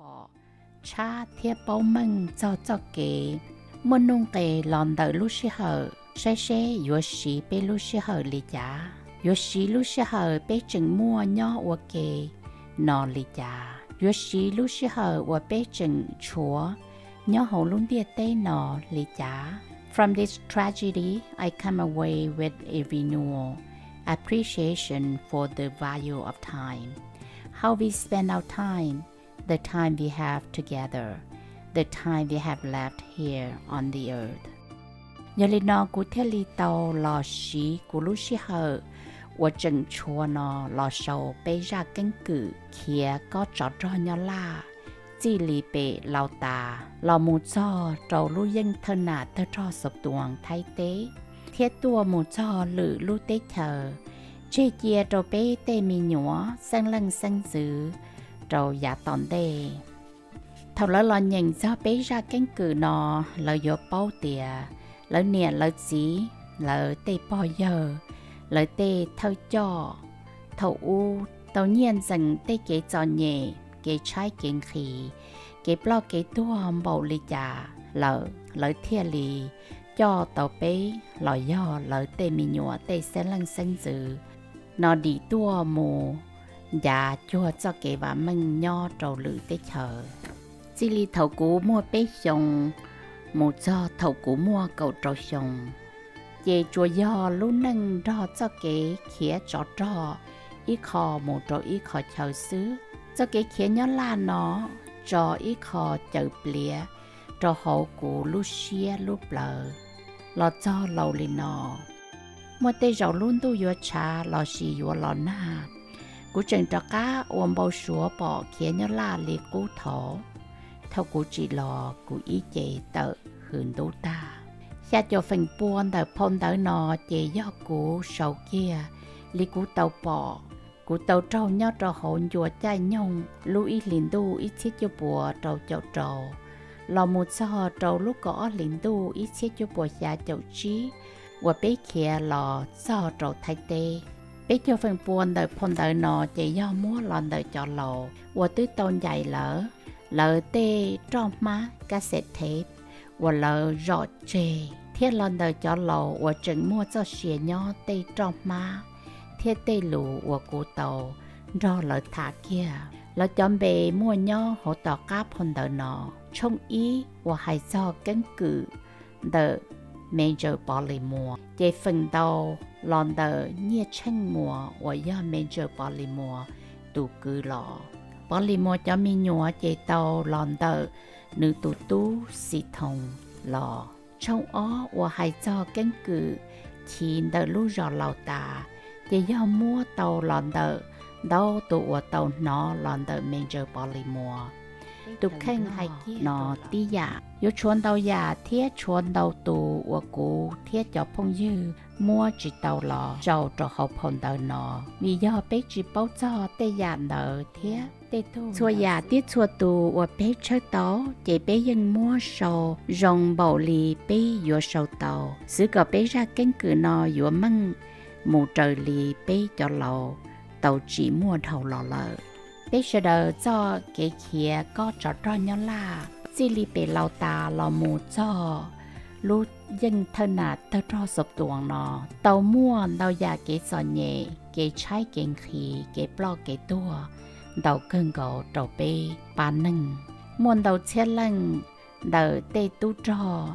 pom, tshab thiab paub meej txog txoj kev muaj nuj nqes los ntawm lub sij hawm, saib seb yuav siv peb lub sij hawm li cas, yuav siv lub sij hawm peb tseem muaj nyob ua ke no li cas, yuav siv lub sij hawm uas peb tseem tshuav nyob hauv lub ntiaj teb no li cas. From this tragedy, I come away with a renewal appreciation for the value of time. How we spend our time, the time we have together, the time we have left here on the earth. Yog li no kuv thiaj li tau los siv kuv lub sij hawm uas tseem tshuav no los sau peb zaj keeb kwm khiav kob tsov rog nyob laj, txij li pem Laus Tas los mus txog rau lub yeej thawj nam tawg rog Xaus Tuas Thaib teb, thiab tuaj mus txog lwm lub teb chaws, tseg cia rau peb tej me nyuam xeeb leej xeeb ntxwv rau yav tom ntej. Thaum lawv los nyeem txog peb zaj keeb kwm no, lawv yuav paub tias lawv niam lawv txiv, lawv tej pog yawg, lawv tej thawj coj thaum ub tau nyiaj ntxeem tej kev txom nyem, kev tshaib kev nqhis, kev ploj kev tuag npaum li cas lawm, lawv thiaj li coj tau peb los yog lawv tej me nyuam tej xeeb leej xeeb ntxwv no dim tuaj mus ncav cuag txoj kev vam meej nyob rau lwm teb chaws. Txij li thaum kuv muaj peb xyoos mus txog thaum kuv muaj kaum rau xyoo, ces tsuas yog lub neej nrog txoj kev khiav tsov rog ib qho mus rau ib qho chaw xwb. Txoj kev khiav nyob laj no tso ib qho caws pliav rau hauv kuv lub siab lub plawv los txog laus li no. Muaj tej zaum lub ntuj yuav tshav lossis yuav los nag, kuv tseem rov qab ua npau suav pom khiav nyob laj li qub thaud. Thaum kuv tsim los kuv ib ce tawm hws ntub tag. Xya caum feem pua ntawm phau ntawv no ces yog kuv sau kiag li kuv tau pom, kuv tau raug nyob rau hauv ncua caij nyoog lub ib hlis ntuj ib txhiab cuaj puas rau caum rau los mus txog rau lub kaum ob hlis ntuj ib txhiab cuaj puas xya caum tsib uas peb khiav los txog rau Thaib teb. Peb caug feem pua ntawm phau ntawv no ces yog muab los ntawm cov laus uas twb tau ncaim lawv, lawv tej roj hmab cassette tape uas lawv zom tseg, thiab los ntawm cov laus uas tseem muaj txoj sia nyob tej roj hmab thiab tej lus uas kuv tau nrog lawv tham kiag. Lawv cov npe muaj nyob hauv tom qab phau ntawv no. Tshooj ib uas hais txog keeb kwm ntawm Major Pov Lis Muas ces feem ntau los ntawm Nyiaj Tsheej Muas uas yog Major Pov Lis Muas tus kwv los. Pov Lis Muas cov me nyuam ces tau los ntawm nws tus tub Xis Thoos los. Tshooj ob uas hais txog keeb kwm chiv ntawm lub zos Laus Tas ces yog muab tau los ntawm ntau tus uas tau hnov los ntawm Major Pov Lis Muas tus kheej hais kiag no tib yam. Yuav tshuav ntau yam thiab tshuav ntau tus uas kuv thiab cov phooj ywg muab tsis tau los sau rau hauv phau ntawv no, vim yog peb tsis paub txog tej yam ntawd thiab tej tug. Txhua yam thiab txhua tus uas peb tshawb tau ces peb yeej muab sau zoo npaum li peb yuav sau tau, xwv kom peb zaj keeb kwm no yuav meej mus raws li peb cov laus tau tsim muaj dhau los lawm. Peb sawv daws txoj kev khiav kob tsov rog nyob laj txij li pem Laus Tas los mus txog lub yeej thawj nam tawg rog Xaus Tuas no tau muaj ntau yam kev txom nyem, kev tshaib kev nqhis, kev ploj kev tuag ntau kawg nkaus rau peb pab neeg. Muaj ntau txhiab leej ntawm tej tub rog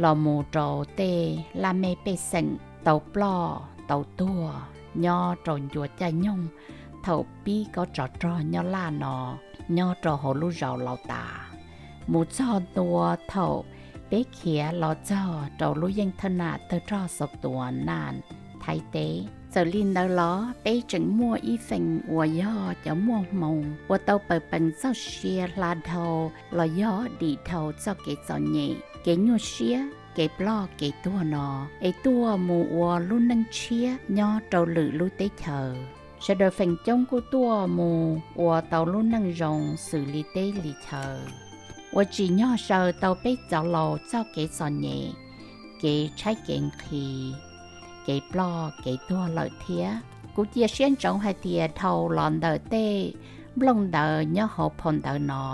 los mus rau tej laj mej pej xeem tau ploj tau tuag nyob rau ncua caij nyoog thaum pib kob tsov rog nyob laj no nyob rau hauv lub zos Laus Tas, mus txog ntua thaum peb khiav los txog rau lub yeej thawj nam tawg rog Xaus Tuas Naj, Thaib teb. Txawm li ntawd los peb tseem muaj ib feem uas yog cov muaj hmoo uas tau pawm pees txoj sia hla dhau los yog dim dhau txoj kev txom nyem, kev nyuaj siab, kev ploj kev tuag no es tuaj mus ua lub neej tshiab nyob rau lwm lub teb chaws. Sawv daws feem coob kuj tuaj mus ua tau lub neej zoo xws li teb li chaw, uas tsim nyog saw tau peb cov laus txoj kev txom nyem, kev tshaib kev nqhis, kev ploj kev tuag lawm thiab. Kuv cia siab ntsoov hais tias dhau los ntawm tej nplooj ntawv nyob hauv phau ntawv no,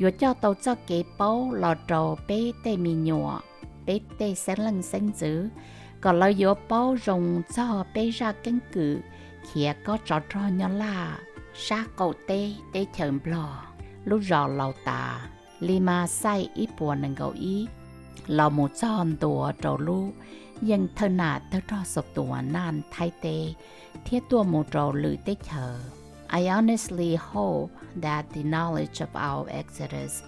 Yuav coj tau txoj kev paub los rau peb tej me nyuam, peb tej xeeb leej xeeb ntxwv, kom lawv yuav paub zoo txog peb zaj keeb kwm khiav kob tsov rog nyob Laj sab qaum teb teb chaws Nplog, lub zos Laus Tas, Li Mas Xaij ib puas nees nkaum ib, los mus txog ntua rau lub yeej thawj nam tawg rog Xaus Tuas Naj Thaib teb, thiab tuaj mus rau lwm teb chaws. I honestly hope that the knowledge of our Exodus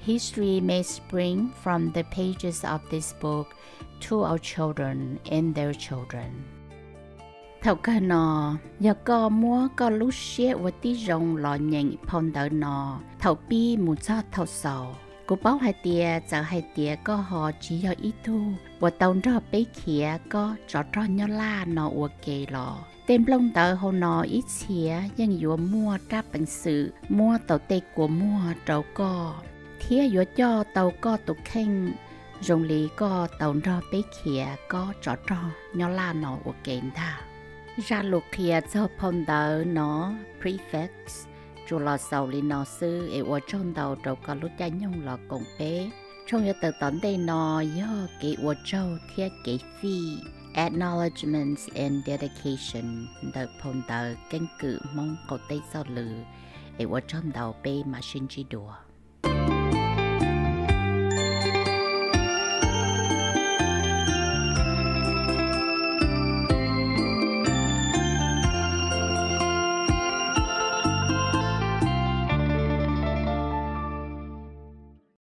history may spring from the pages of this book to our children and their children. Thaum kawg no, yog koj muab koj lub siab ua tib zoo los nyeem phau ntawv no thaum pib mus txog thaum xaus, kuv paub hais tias txawm hais tias koj ho tsis yog ib tug uas tau nrog peb khiav kob tsov rog nyob Laj no ua ke los, tej nplooj ntawv hauv no ib txhia yeej yuav muaj rab peev xwm muab tau tej kua muag rau koj, thiab yuav coj tau koj tus kheej zoo li koj tau nrog peb khiav kob tsov rog nyob Laj no ua ke ntag. Zaj lus qhia txog phau ntawv no, preface, tsuas los xaus li no xwb es ua tsaug ntau rau koj lub caij nyoog los koom peb. Tshooj yuav tawm tom ntej no yog kev ua tsaug thiab kev fij, acknowledgements and dedication, ntawm phau ntawv keeb kwm Hmoob qaum teb txoj lw, es ua tsaug ntau, peb mam sib ntsib dua.